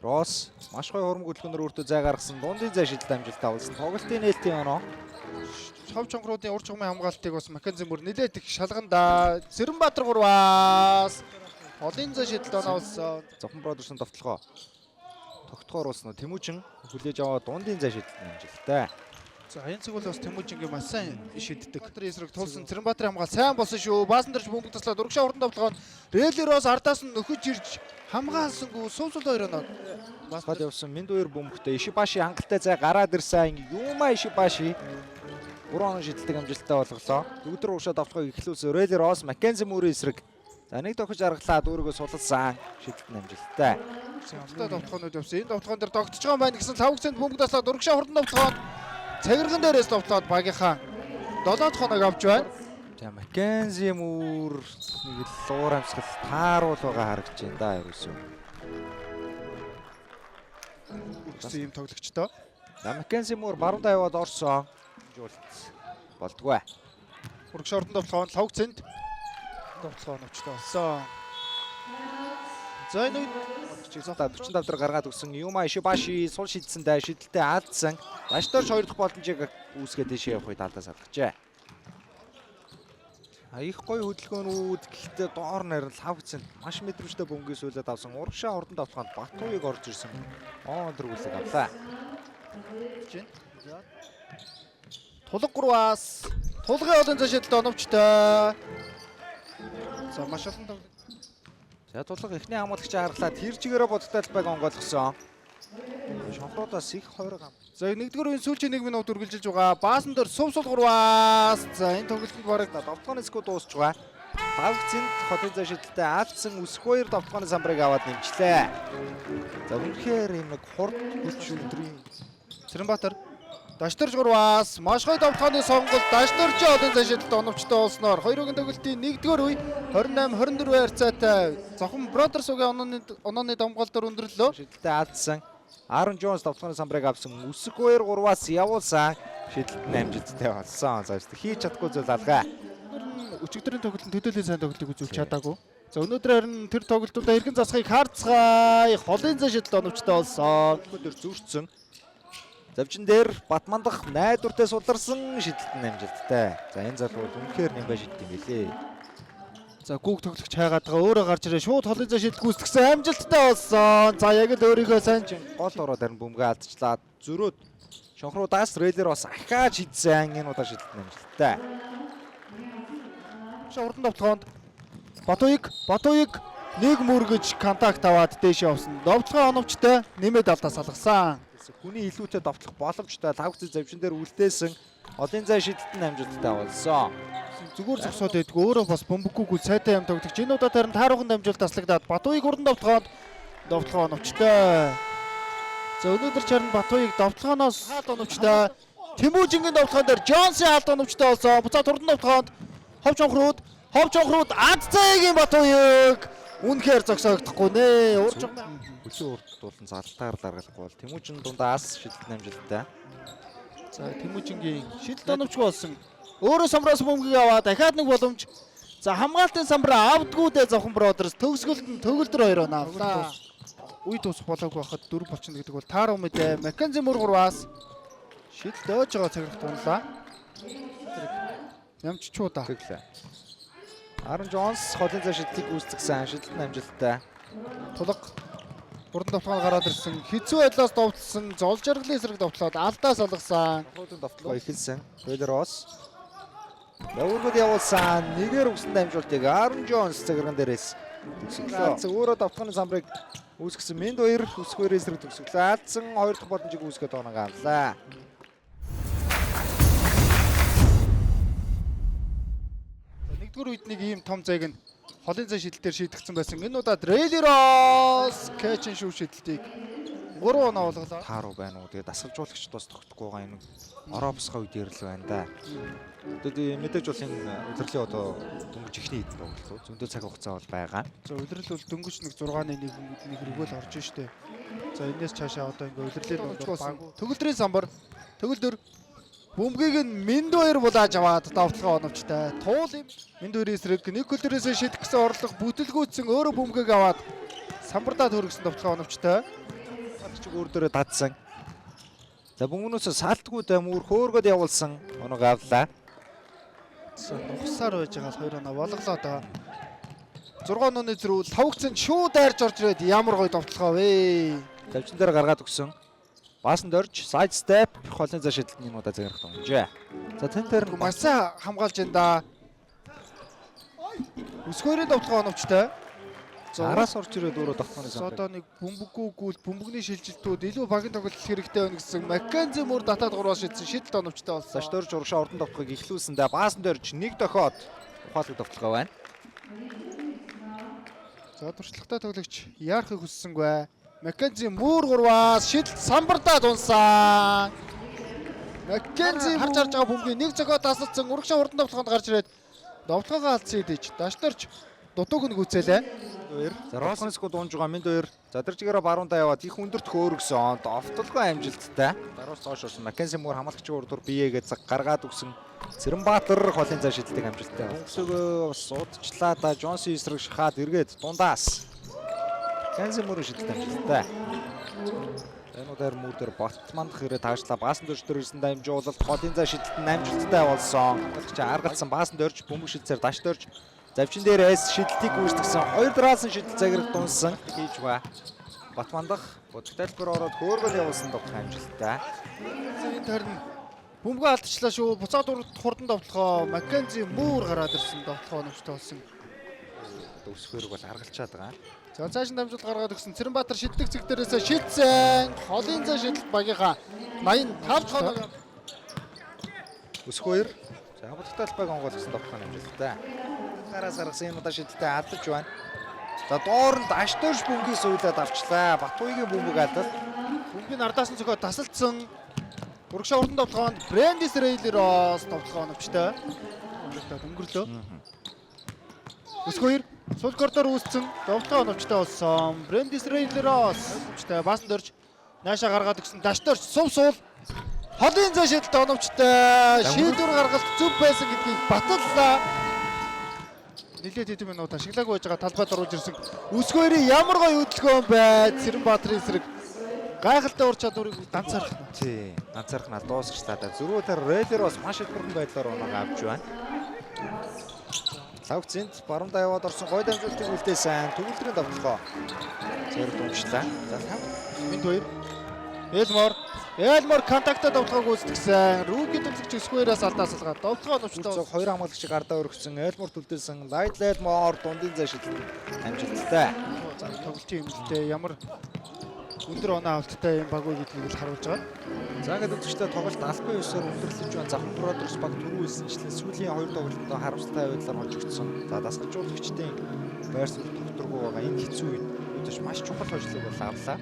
Росс маш гоё хурам хөдөлгөөнөөр өөртөө зай гаргасан. Дундын зай шидэлт амжилттай болсон. Тоглолтын нээлтийн оноо. Хов чонгоруудын ур чухмын хамгаалтыг бас Маккензи мөр нилээд их шалган да. Цэрэнбаатар 3-аас холын зай шидэлт оноо болсон. Зовхон Бродерсын довтлогоо тогтхоор уулсан уу? Тэмүүжин хүлээж аваад дундын зай шидэлт амжилттай. За энэ цаг бол бас Тэмүүжингээ маш сайн шиддэг. Баатар эсрэг тулсан Цэрэнбаатарын хамгаалт сайн болсон шүү. Баасан дэрч бөмбөг таслаад урагшаа хурдан довтлогоо Рэлерос ардаас нь нөхөж ирж хамгаалсангүй сувсул хоёр оноо. Гол явсан Миндуер бөмбөгтэй Ишибаши хангалттай зай гараад ирсэн. Юма Ишибаши 3 оноо шидэлтийг амжилттай болголоо. Дүүтэр уушаа довтлогоог эхлүүлсэн Рэлерос Маккензи мөрийн эсрэг. За нэг тохиж аргалаад өөрийгөө сулалсан. Шидэлт нь амжилттай. Сонирхолтой довтлогоонууд явсан. Энэ довтлогоон дээр догтож байгаа юм байна гэсэн лавгцэнд бөмбөг таслаад урагшаа хурдан довтлогоонд цагирган дээрээс довтлоод багийнхаа 7 дахь хоног авч байна. За Маккензи мөр нэг л уур амьсгал тааруул байгаа харагдаж байна да ерөөсөө. Үгсэн юм тоглогчтой. За Маккензи мөр баруун тавиад орсон. Жуулт болдгоо. Урагшаа хурдан довтлогоонд лавгцэнд довтлогоо оновчтой болсон. За энэ үед 45 дээр гаргаад өгсөн Юма Ишибаши сул шидсэндээ шидэлтэд алдсан. Дашдорч хоёр дахь боломжийг үүсгээд тийшээ явах үед алдаа салгажээ. А их гоё хөдөлгөөнүүд гэхдээ доор нарийн лавгцэн маш мэдрэмжтэй бөмбөгийг суулгаад авсан. Урагшаа хурдан давтаханд Батуйг орж ирсэн. Он дөрвөлөг авлаа. чинь. Тулга 3-аас тулгын олон зай шидэлт оновчтой. За маш олон тоглогч. За тулга эхний хамгаалагчаа харгалаа тэр чигээрээ бодтой талбайг онгойлгосон. Шонхруудаас их хойрог ам. За нэгдүгээр үеийн сүүлчийн 1 минут үргэлжилж байгаа. Баасан дээр сув сул 3-аас. За энэ тоглолтод бараг Довтгооны скот дуусч байгаа. Лавгцэнд хотын зай шидэлтэд алдсан өсөх хоёр довтгооны самбарыг аваад нэмчлээ. За үнэхээр юм нэг хурд хүч өдрийн Цэрэнбаатар Дашдорж 3-аас маш гоё довтгооны сонголт Дашдоржийн олон зай шидэлт оновчтой болсноор хоёрын тоглолтын нэгдүгээр үе 28-24 харьцаатай Зохон Brothers угийн онооны давмгаал дээр өндөрлөө. шидэлтэд алдсан. Аарон Джонс довтгооны самбарыг авсан. Өсөх хоёр 3-аас явуулсан. Шидэлт нь амжилттай болсон. За хийж чадахгүй зүйл алгаа. Өчигдрийн тоглолтод төдийлөн сайн тоглолтыг үзүүлж чадаагүй. За өнөөдөр харин тэр тоглолтуудаа хэрхэн засахыг харцгаая. Холын зай шидэлт оновчтой болсон. Өндөр зөрчсөн. Завжин дээр Батмандах найдвартай суларсан шидэлт нь амжилттай. За энэ залуу бол үнэхээр нэмбэ шидт юм билээ. За гүүг тоглогч хайгаад байгаа өөрөө гарч ирээ шууд холын зай шидэлт гүйцэтгсэн амжилттай болсон. За яг л өөрийгөө сайн Гол ороод харин бөмбөгөө алдчихлаа. Зөрөөд шонхруудаас рейлер бас ахиад шидсэн. Энэ удаа шидэлт нь амжилттай. урдан довтлогоонд Батуйг нэг мөргөж контакт аваад дээшээ явсан. Довтлогоо оновчтой нэмээд алдаа салгасан. Хүний илүүтэй довтлох боломжтой. Лавгц завжин дээр үлдээсэн. Олон зай шидэлт нь амжилттай болсон. Зүгээр зогсоод байдгүй өөрөө бас бөмбөггүй сайтай юм тоглогч. Энэ удаа харин тааруухан дамжуулт таслагдаад Батуйг урдан довтлогоонд довтлогоо оновчтой. За өнөөдөр ч харин Батуйг довтлогооноос хаалт оновчтой. Тэмүүжингийн довтлогоон дээр Джонсын хаалт оновчтой болсон. Буцаад урдан довтлогоонд Хов чонхрууд Адцагийн Батуйг үнэхээр зогсоогдохгүй нэ. Урж Хөлөө урд дуулан залтаар даргалахгүй бол Тэмүүжин дундаас шидэлт нь амжилттай. За Тэмүүжингийн шидэлт оновчгүй болсон. Өөрөө самбраас бөмбөгийг аваад дахиад нэг боломж. За хамгаалтын самбараа авдггүй дээ Зовхон Brothers төгсгөлд нь төгөлдөр хоёр оноо авлаа. Үе дуусах болоогүй байхад дөрөв болчихно гэдэг бол тааруу мэдээ. Маккензи мөр 3-аас шидэлт ойж байгаа цаграх тунлаа. Ямччуудаа. Тэглээ. Аарон Джонс холын зай шидэлтийг гүйцэтгсэн. Шидэлт нь амжилттай. Тулга хурдан довтлогоор гараад ирсэн. Хэцүү байдлаас довтлсон. Зол жаргалын эсрэг довтлоод алдаа салгасан. Хуудын довтлогоо эхэлсэн. Белрос. Өөргөд явуулсан. Нэгээр үгсэн дамжуултыг Аарон Джонс цагирган дээрээс төгсөглөө. Өөрөө довтлогооны самбарыг үүсгэсэн Минд хоёр өсөх хоёрын эсрэг төгсөглөө. Алдсан хоёр дахь боломжийг үүсгээд оноо авлаа. Нэгдүгээр үед нэг ийм том зайг нь холын зай шидэлтээр шийдэгдсэн байсан. Энэ удаад Рейлерос catch and shoot шидэлтийг 3 оноо болголоо. Тааруу байна уу? Тэгээ дасгалжуулагчд бас тогтохгүй байгаа юм. Ороо босгоо үед ярил байна да. Тэгээд мэдээж бол энэ удирдлын одоо дөнгөж эхний хэдэн тоглолт. Зөндөө цаг хугацаа бол байгаа. За удирдал бол дөнгөж нэг 6-ны 1 рүүгээ л орж штэ. За энэс цаашаа одоо ингээ удирдлын дунд бол төгөлдрийн самбар төгөлдөр бөмбөгийг нь Минд хоёр булааж аваад довтлогоо оновчтой. Туул юм Минд хоёрын эсрэг нэг көлдрөөсөө шидэх гэсэн орлого бүтэлгүйтсэн өөрөө бөмбөгийг аваад самбардаа төрөгсөн довтлогоо оновчтой. Хамгаалагчийг өөр дөрөө татсан. За бөмбөгнөөс салтгүй мөр хөөргөд явуулсан. Оног авлаа. Нухсаар байж байгаа 2 оноо болголоо доо. 6 онооны зөрүү лавгцэн шууд айрж орж ирээд ямар гоё довтлогоо вэ. Тавчин дээр гаргаад өгсөн. Баасанд орж side step холын за шидэлт энэ удаа загнах унжээ. За тэн дээр нь Маш сайн хамгаалж энэ да. Өсгөөрийн довтлогоо оновчтой. араас орж ирээд өөрөө довтлооны самбар. Одоо нэг бөмбөггүй гүйл бөмбөгний шилжилтүүд илүү багийн тоглолт хэрэгтэй байна гэсэн Маккензи мөр татаад 3-аас шидсэн шидэлт оновчтой болсон. Заш дөрж урагшаа урдан довтлогыг эхлүүлсэн дээ. Баасанд орж нэг дохиод ухаалаг довтлогоо байна. За туршлагатай тоглогч яарахыг хүссэнгүй. Маккензи мөр 3-аас шидэлт самбардаад унсан. Маккензи харж харж байгаа бөмбөгийг нэг зохиод тасалдсан урагшаа урдан довтлогоонд гарч ирээд довтлогоогоо алдсан идэж дашдорч дутууг нь гүйцээлээ. 2. За Росонску дуунж байгаа Минд 2. За тэр чигээрээ баруундаа яваад их өндөрт хөөргсөн. Довтлогоо амжилттай. Даруус цоош орсон. Маккензи мөр хамгаалагчийн урд дур биегээ цаг гаргаад өгсөн. Цэрэнбаатар холын зай шидэлтийг амжилттай. Дөнгөсөгөө бас удчлаа да Джонсын эсрэг шахаад эргээд дундаас. Маккензи мөр шидэлт амжилттай. Энэ удаар мөр дээр Батмандах ирээ таашлаа. Баасан дөрж дээр ирсэн дамжуулалт холын зай шидэлт нь амжилттай болсон. Хамгаалагч аргалсан баасан дөрж бөмбөг шидсээр даш дөрж завчин дээрээс шидэлтийг гүйцэтгсэн. Хоёр дараалсан шидэл загирах дунсан хийж ба. Батмандах бодогтайлбар ороод хөөргөл явуулсан довтлох амжилттай. Энэ тойрон бөмбөгөө алдчихлаа шүү. Буцаад хурдан довтлогоо Маккензи мөр гараад ирсэн довтлогоо оновчтой болсон. Өсгөрөг бол аргалчаад байгаа. За цааш нь дамжуулалт гаргаад өгсөн Цэрэнбаатар шиддэг цэг дээрээсээ шидсэн. Холын зай шидэлт багийнхаа 85 дахь оноо. Өсгөр. За бодогтайлбайг онгойлгосон довтлох амжилттай. Гараас гаргасан энэ удаа шидэлтээ алдаж байна. За доор нь дашдорж бөмбөгийг суулаад авчлаа. Батуйгийн бөмбөг алдал. Бөмбөгийн ардаас нь зөхиод тасалдсан. Урагшаа урдан довтлогоонд Брендис Рейлерос довтлогоо оновчтой. Амжилттай өнгөрлөө. Өсгөр сул коридор үүссэн. Довтлогоо оновчтой болсон. Брендис Рейлерос оновчтой. Баасан дөрж наашаа гаргаад өгсөн. Дашдорж сув суул. Холын зай шидэлт оновчтой. Шийдвэр гаргалт зөв байсан гэдгийг баталлаа. Нилээд хэдэн минут ашиглаагүй байж байгаа талбайд оруулж ирсэн. Өсгөөрийн ямар гоё хөдөлгөөн бай. Цэрэнбаатарын эсрэг гайхалтай ур чадварыг ганцаарх. Тий, ганцаархнаа дуусчлаа да. Зөрүү тэр Рейлер бас маш их бүрэн байдлаар унааг авч байна. Лавцэнд барундаа яваад орсон гой дамжуултыг үлдээсэн. Төгөлдрийн довтлогоо зэрэг дунчлаа. За лав Минт 2. Элмор. Элмор контактаа довтлогоог гүйцэтгсэн. Рүүки төлөгч Өсгөөрөөс алдаа салгаад довтлогоо оновчтой. Үлцэг хоёр хамгаалагчийг гардаа өргөсөн. Элмор түлдээсэн. Лайт Элмор дундын зай шидэлт амжилттай. За тоглолтын эмнэлтэй ямар өндөр оноо авалттай юм баг вэ гэдгийг л харуулж байгаа. За ингээд үзэгчдээ тоглолт албан ёсоор өндөрлөж байна. Завхан Brothers баг түрүү хэлсэнчлэн сүүлийн хоёр тоглолтод харамсалтай байдлаар хожигдсон. За дасгалжуулагчдын байр суурь тогтворгүй байгаа. Энэ хэцүү үед үдэж маш чухал ажлыг бол авлаа.